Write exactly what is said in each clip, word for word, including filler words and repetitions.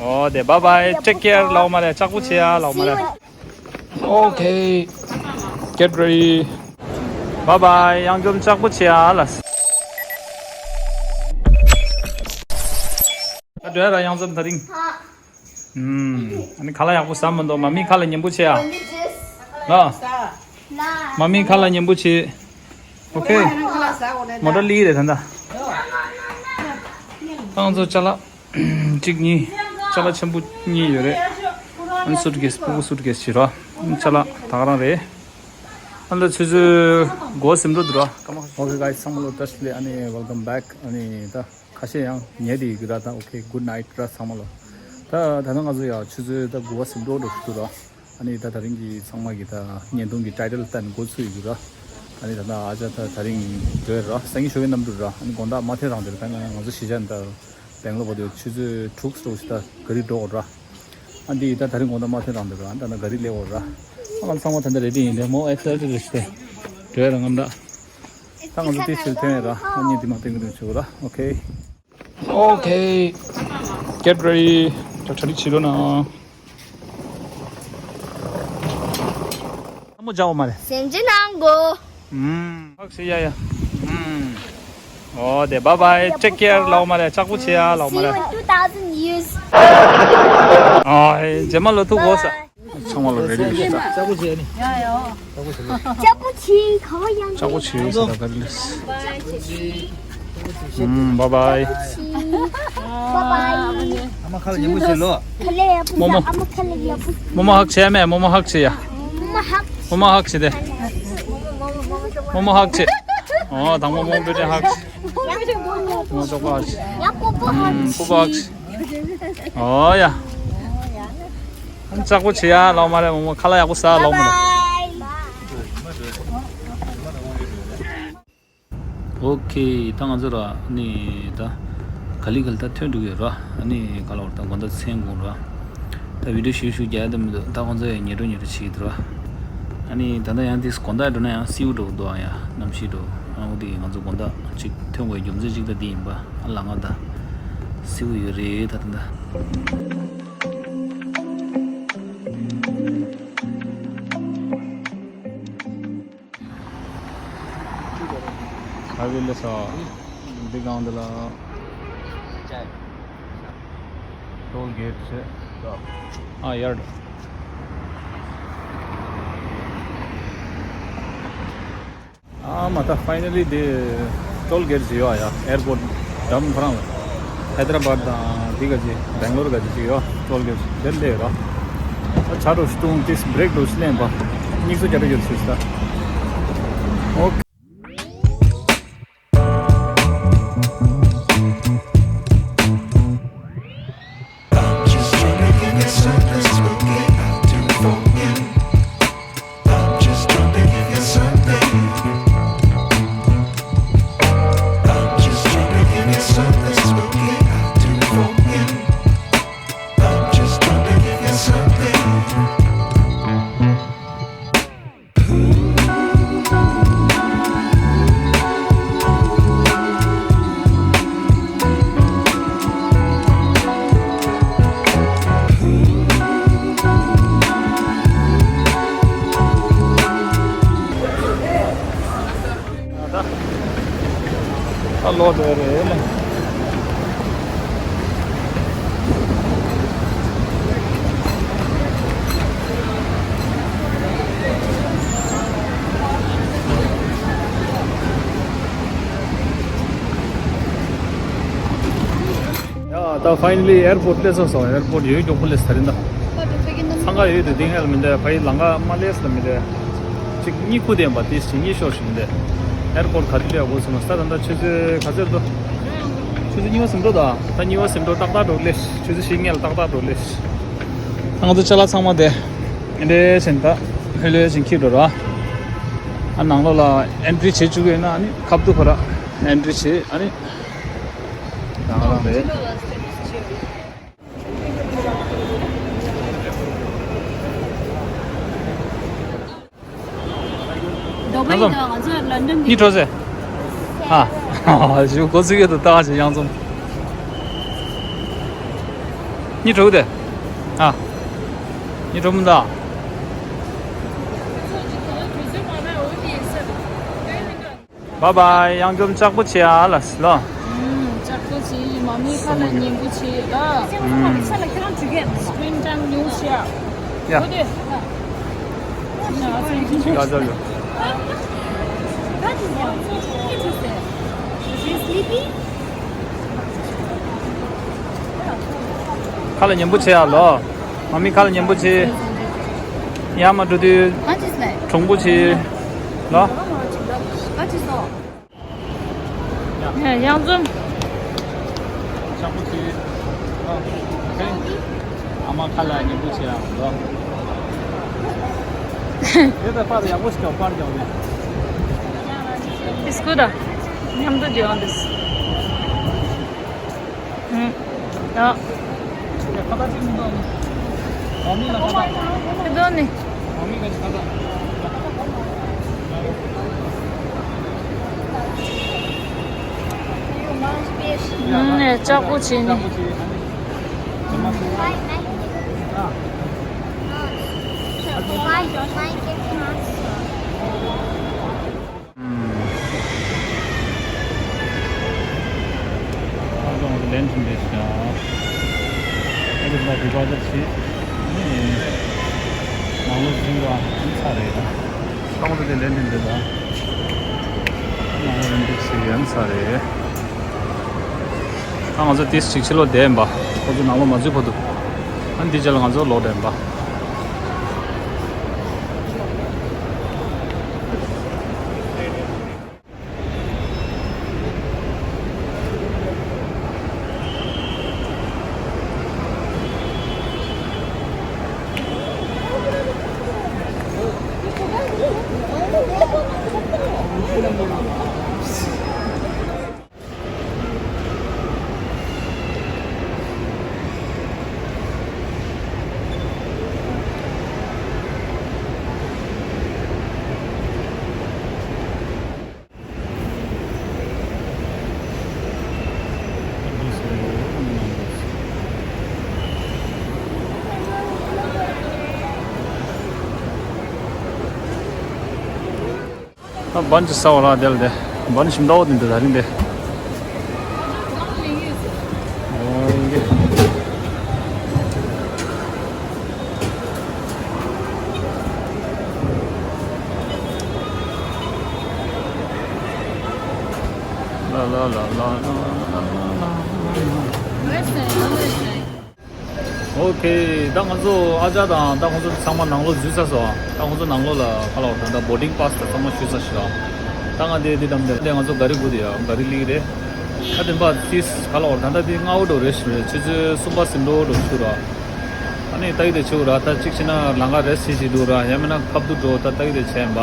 ཨོ་དེ། bye bye, take care ལབ་མ་རེད། ལྕགས་པོ་བྱེད་ཡ་ལབ་མ་རེད། Okay, get ready. Bye bye. གཡང་འཛོམས་ལྕགས་པོ་བྱེད་ཡ་ལ། ད་འགྲོ་ཡ་ར་གཡང་འཛོམས་དེ་རིང་། ཨུམ། ཨ་ནི་ཁ་ལག་ཡག་པོ་ཟ་མི་འདུག་མ་མི་ཁ་ལག་ཉན་པོ་བྱེད་ཡ། ལ། མ་མི་ཁ་ལག་ཉན་པོ་བྱེད། Okay. མོ་ཊ་ལི་རེད་ད་ལྟ། ཏང་ཚོ་ཅ་ལག་གཅིག་གཉིས། ཅ་ལག་ཆེན་པོ་གཉིས་ཡོད་རེད། ཨ་ནི་སུཊ་ཀེས། སྤུ་གུ་སུཊ་ཀེས་བྱེད་རོགས། ཅ་ལག་ད་ག་རང་རེད། ཨ་ནི་ཆུ་ཚོད་དགུ་ཟིན་འགྲོ་འདུག་ར། Okay guys, ཚང་མ་ལ་བཀྲ་ཤིས་བདེ་ལེགས། ཨ་ནི་welcome back. ཨ་ནི་ད་ཁ་ཤས་ཡང་ཉལ་བསྡད་ཡོད་ཀྱི་ར། ད་okay, good night ར་ཚང་མ་ལ། ད་ད་ནང་ང་ཚོ་ཡང་ཆུ་ཚོད་ད་དགུ་པ་ཟིན་འགྲོ་འགྲོ་འདུག་ར། ཨ་ནི་ད་དེ་རིང་གི་ཚང་མ་གི་ད་བརྙན་ཐུང་གི་ཊའི་ཊལ་ལྟ་ནས་འགོ་ཚུགས་ཡོད་ཀྱི་ར། ཨ་ནི་ད་ད་ཨ་ཅག་ད་དེ་རིང་འགྲོ་ཡ་ར། སང་ཉིན་ཞོགས་ཀས་གནམ་གྲུ་ར། ཨ་ནི་དགོང་དག་མ་ཐེངས་རང་དེར་ད་ང་ཚོ་གཞིས་ཆགས་ད་སྦེང་ལོར་བར་དུ་ཆུ་ཚོད་དྲུག་ཙམ་ཞིག་ད་ག་རི་འགྲོ་དགོས་ར། ཨ་འདི་ད་དེ་རིང་དགོང་དག་མ་ཐེངས་རང་དེར་ར། ད་ད་ག་རི་སླེབས་དགོས་ར། ཨ་ང་ཚང་མ་ད་ད་རེ་ཌི་ཡིན་ད། མོ་ཨེག་སའི་ཊེཌ་རེད་ཤི་ད། འགྲོ་ཡ་ར་ངམ་ད། ད་ང་ཚོ་ཏི་སིལ་ཐོན་ཡ་ར། ཨ་ནི་འདི་མ་ཐེངས་གི་དོན་ཆུ་ར། Okay. Okay, get ready. ད་གྲ་སྒྲིག་བྱེད་རོགས་གནང་། ཨ་མོ་ཇའོ་མ་རེད། སེམས་ཅན་ནང་གོ། ཧུམ། ཧག་སེ་ཡ་ཡ། ཧུམ། ཨོ་དེ། bye bye, take care ལབ་མ་རེད། ལྕགས་པོ་བྱེད་ཡ་ལབ་མ་རེད། See you in two thousand years. ཨོ་རྗེས་མ་ལོ་ཐུག་གོ་ས། ཚང་མ་ལོ་རེ་ཌི་ཡོད་ཤག་ལྕགས་པོ་བྱེད་ནི། ཡ་ཡ། ལྕགས་པོ་བྱེད་ག་བ་ཡང་། ལྕགས་པོ་བྱེད་ས་ད་ག་རེ་ལས། ཧུམ། bye bye. Bye bye. ཨ་མ་ཁ་ལག་ཉན་པོ་བྱེད་ལོ། ཁ་ལག་ཡག་པོ་ཟ། ཨ་མ་ཁ་ལག་ཡག་པོ། རྨོ་མོ་ཧག་བྱས་མེད། རྨོ་མོ་ཧག་བྱེད་ཡ། རྨོ་མོ་ཧག་རྨོ་མོ་ཧག་བྱེད་དེ། རྨོ་མོ་ཧག་བྱེད། ཨོ་དང་པོ་རྨོ་མོ་བེ་ཊི་ཧག་བྱེད། རྨོ་མོ་ཅོག་པ་ཧག་བྱེད། ཡ་པོ་པོ་ཧག་ཧུམ། པོ་པོ་ཧག་བྱེད། ཨོ་ཡ། ལྕགས་པོ་བྱེད་ཡ་ལོ་མ་རེད། རྨོ་མོ་ཁ་ལག་ཡག་པོ་ཟ་ལོ་མ་རེད། Bye bye. Okay, ད་ང་ཚོ་ར་ནི་ད་ག་ལི་ག་ལི་ད་ཐོན་འགྲོ་གི་ར། ཨ་ནི་ག་ལ་བར་ད་དགོང་དག་མཚན་དགོང་ར། ད་བི་ཌི་ཡོ་ཞུ་ཞུ་རྒྱག་ཡ་ད་མི་འདུག་ད་ཁོང་ཚོ་ཡང་ཉལ་འགྲོ་ཉལ་འགྲོ་བྱེད་ཀྱི་འདུག་ར། ཨ་ནི་ད་ལྟ་ཡང་དེ་དགོང་དག་འགྲོ་ན་ཡང་བསིལ་པོ་འགྲོ་གི་འདུག་ཨ་ཡ་གནམ་གཤིས་འགྲོ། ཨ་འོ་དེ་ང་ཚོ་དགོང་དག་ཅིག་ཐོན་དགོས་རྒྱུ་མཚན་ཅིག་ད་འདི་ཡིན་པ། ཨ་ལ་ང་ད་བསིལ་པོ་ཡོད་རེད་ད་ད་ད། Highway ལ་ས་འདི་སྒང་འདི་ལ་ཊོལ་གེ་ཊི་ཆེ། ཨ་ཡར། ཨ་མ་ད་ཕའི་ནལ་ལི་འདི་ཊོལ་གེ་ཊི་ཅིག་ཡོད་ཨ་ཡ། ཨེར་པོར་ཊི་འགྲམ་ཁོ་རང་ལ། ཧའི་དར་བྷད་དང་འདི་ག་ཅིག་སྦེང་ལོར་ག་ཅིག་ཅིག་ཡོད། ཊོལ་གེ་ཊི་དེར་སླེབས་ར། ད་ཆ་རོ་ཤི་ཏུང་ཏིས་བྷི་རེག་འགྲོ་ཤི་ལེན་པ། སྙིགས་སོ་རྒྱ་རེ་ཡོད་ཤི་ཤི་ད། ཨོ་ཁེ། ད་ལོ་དེ་རེད་ལ། ཡ་ད་ཕའི་ནལ་ལི་ཨེར་པོར་ཊི་སླེབས་སོང་། ཨེར་པོར་ཊི་ཡོད་མགྱོགས་པོ་སླེབས་ཚར་ཡིན་ད། འཚང་ཁ་ཡོད་དུ་ཏིང་ཧེ་ལ་མི་འདུག་ཕ་ཡི་ལང་ཀ་མ་ལེས་ལ་མི་འདུག་གཅིག་གཉིད་ཁུག་བསྡད་པ་དེ་ཞིག་གཉིད་ཤོར་ཞིག་མི་འདུག་ཨེར་པོར་ཊི་ག་དུས་སླེབས་དགོས་སོང་ན་ས་ད་ད་ཆུ་ཚོད་ག་ཚོད་འདུག་ཆུ་ཚོད་གཉིས་པ་ཟིན་འགྲོ་ད། ད་གཉིས་པ་ཟིན་འགྲོ་ཏག་ཏག་འགྲོ་སླེབས། ཆུ་ཚོད་བཞི་ལྔ་ལ་ཏག་ཏག་འགྲོ་སླེབས། ང་ཚོ་ཅ་ལག་ཚང་མ་དེ་འདྲ་བྱས་ད་ལྷོད་ལྷོད་བྱས་འཁྱེར་འགྲོ་ར། ཨ་ནང་ལོགས་ལ་ཨེན་ཊི་རི་བྱེད་བཅུག་གི་ཡོད་ན་ཨ་ནི་ཁ་བསྡུ་ཁོ་ར་ཨེན་ཊི་རི་བྱེད་ཨ་ནི། རང་རང་རེད། རྡོ་པ་ཡིན་ད་ང་ཚོ་ལོན་ཌོན་གཉིས་འགྲོ་ཟེར། ཨ། ཞུ་གོ་ཚིག་ཡོད་དུ་ལྟ་བ་ཞིག་གཡང་འཛོམས། གཉིས་གྲོགས་དེ། ཨ། གཉིས་གྲོགས་མི་འདུག། བཱའི་བཱའི། གཡང་འཛོམས་ལྕགས་པོ་བྱེད་ཨ་ལ་ལོ། ལྕགས་པོ་བྱེད། མ་མི་ཁ་ལ་ཉན་པོ་བྱེད་ལ། སི་ཀིན་ཊའིམ་ཉུང་བྱེད་ཨ། ཡ། ཅི་ག་ཟེར་ཡོད། ཁ་ལ་ཉན་པོ་བྱེད་ཨ་ལོ། མ་མི་ཁ་ལ་ཉན་པོ་བྱེད། ཡར་མར་འགྲོ་དུས་གྲོང་པོ་བྱེད་ལོ། གཡང་འཛོམས། ལྕགས་པོ་བྱེད། ཨ་མ་ཁ་ལ་ཉན་པོ་བྱེད་ཨ་ལོ། དེ་ད་པར་ཡག་པོ་ཞིག་ཀྱང་པར་ཀྱང་མེད། It's good. མཉམ་དུ་བརྗེ་བ་འདུག། ཨུམ། ཡ། ཁ་ཁ་ཅིག་མི་འདུག་ནི། འོ་མི་ལ་ཁ་ཁ། མི་འདུག་ནི། འོ་མི་ག་ཅིག་ཁ་ཁ། ཨུམ། ནས་ལྕགས་པོ་བྱས་ནི། ལྕགས་པོ་བྱས་ནི། ཨ། ཨ་ཙང་ལན་ཐུང་རེད་ཤག། ཨ་ཙི་ལ་ཌི་པ་ཛར་བྱེད། ནི་ནང་ལོགས་འཛུལ་བ་ཨ་ནི་ཚར་རེད་ད། ཨ་ཙང་དེ་ལན་ཐུང་རེད་ད། ནང་ལོགས་ལན་ཐུང་བྱེད་ཡ་ཨ་ནི་ཚར་རེད། ཨ་ང་ཚོ་ཏིས་ཅིག་ཕྱི་ལོགས་བསྡད་ཡིན་པ། ཁོ་ཚོ་ནང་ལོགས་མ་འཛུལ་བར་དུ། ཨ་ནི་དེ་རྗེས་ལ་ང་ཚོ་ལོག་བསྡད་ཡིན་པ། ད་བན་ཅི་ས་བ་ར་དེ་ལ་དེ། བན་ཞིམ་ཏོག་དེ་འདི་ད་རིང་དེ། ཨོ་ཡེ། ལ་ལ་ལ་ལ། ཨོ་ཁེ། ད་ང་ཚོ་ཨ་ཅག་དང་ད་ཁོང་ཚོ་ཚང་མ་ནང་ལོགས་འཛུལ་ཚར་སོང་། ད་ཁོང་ཚོ་ནང་ལོགས་ལ་ཁ་ལོ་ད་ལྟ་བོར་ཌིང་པཱ་སི་ད་ཚང་མ་ཞུས་ཚར་ཤག། ད་ང་དེ་དེ་དམ་དེ་ང་ཚོ་ག་རི་སྒུག་དེ་ཡ་ག་རི་ལིག་རེད། ད་དེ་པཱ་སི་ཁ་ལོ་ད་ལྟ་དེ་སྔ་བོ་འགྲོ་རེད་ཞུ་རེད། ཆུ་ཚོད་གསུམ་པ་ཟིན་འགྲོ་འགྲོ་ཚུལ་ར། ཨ་ནི་ད་ཡི་དེ་ཆུ་ར་ད་གཅིག་བྱས་ན་ལམ་ཁ་རེ་སི་ཞིག་འདུག་ར། ཡང་མིན་ན་ཁབ་ཏུ་འགྲོ་ད་ད་ཡི་དེ་བྱས་ཡིན་པ།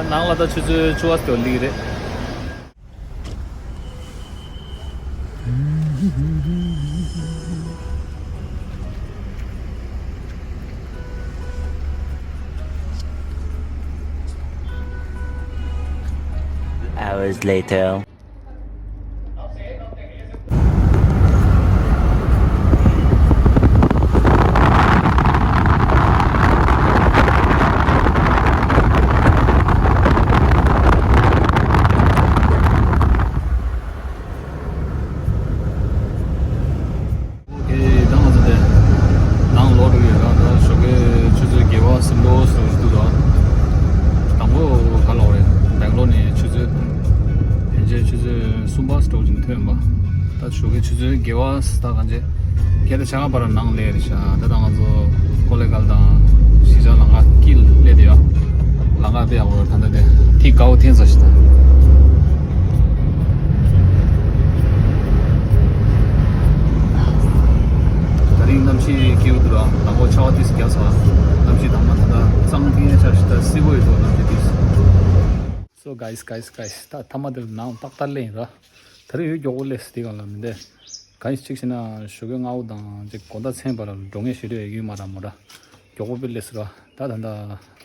ནང་ལ་ད་ཆུ་ཚོད་བཅུ་པ་ཙམ་ལིག་རེད། Hours later. ཨོ་ཁེ། ད་ང་ཚོ་དེ་ནང་ལོག་འགྲོ་ཡོད་ར། ད་ཞོགས་ཀའི་ཆུ་ཚོད་བརྒྱད་པ་ཟིན་འགྲོ་ཟེར་བ་ཞིག་འདུག་ད། དང་པོ་ག་ལོག་རེད། སྦེང་ལོར་ནས་ཆུ་ཚོད་ཕན་ཆད་ཆུ་ཚོད་གསུམ་པ་སྟོག་ཅིག་ཐོན་པ། ད་ཞོགས་ཀའི་ཆུ་ཚོད་བརྒྱད་པ་ད་གང་ཅེ་བརྒྱད་དང་ཕྱེད་ཀ་བར་ནང་སླེབས་རེད་ཤག། ད་ད་ང་ཚོ་ཀོ་ལེ་གལ་དང་གཞིས་ཆགས་ལམ་ཁ་དཀྱིལ་སླེབས་དེ་ཡ། ལམ་ཁ་དཔེ་ཡག་པོ་ཡོད། ད་ལྟ་དེ་ཐིག་དཀར་པོ་འཐེན་ས་ཞིག་ད། ད་རིང་གནམ་གཤིས་སྐྱིད་པོ་འདུག་ར། དང་པོ་ཆར་པ་ཏིས་རྒྱག་སོང་། གནམ་གཤིས་དྭངས་མ་ད་ལྟ་གཙང་ཐིང་ཆར་ཞིག་ད་བསིལ་པོ་ཡོད་འདུག་གནམ་གཤིས་ཏིས། So guys, guys, guys, ད་མཐའ་མ་དེར་ནང་ཏག་ཏག་སླེབས་ཡིན་ར། ད་རིང་ཡུལ་མགྱོགས་པོ་སླེབས་སོང་དེ་ག་ལ་མི་འདུག། གང་ཡིན་གཅིག་བྱས་ན་ཞོགས་ཀའི་སྔ་པོ་དང་ཅིག་དགོང་དག་མཚན་བར་ལ་འགྲོ་ངེས་ཞེ་དྲག་ཡོད་མ་རེད་མོ་ར། མགྱོགས་པོ་དཔེ་སླེབས་སོང་ར། ད་ད་ད་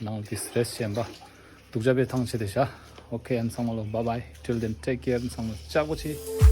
ནང་ལ་ཏིས་རེ་སི་ཊི་བྱས་པ། སྡུག་ཅག་དཔེ་ཐང་ཆད་དེ་ཤག། Okay, ཨ་ནི་ཚང་མ་ལོ་bye bye, till then take care. ཨ་ནི་ཚང་མ་ལྕགས་པོ་བྱེད།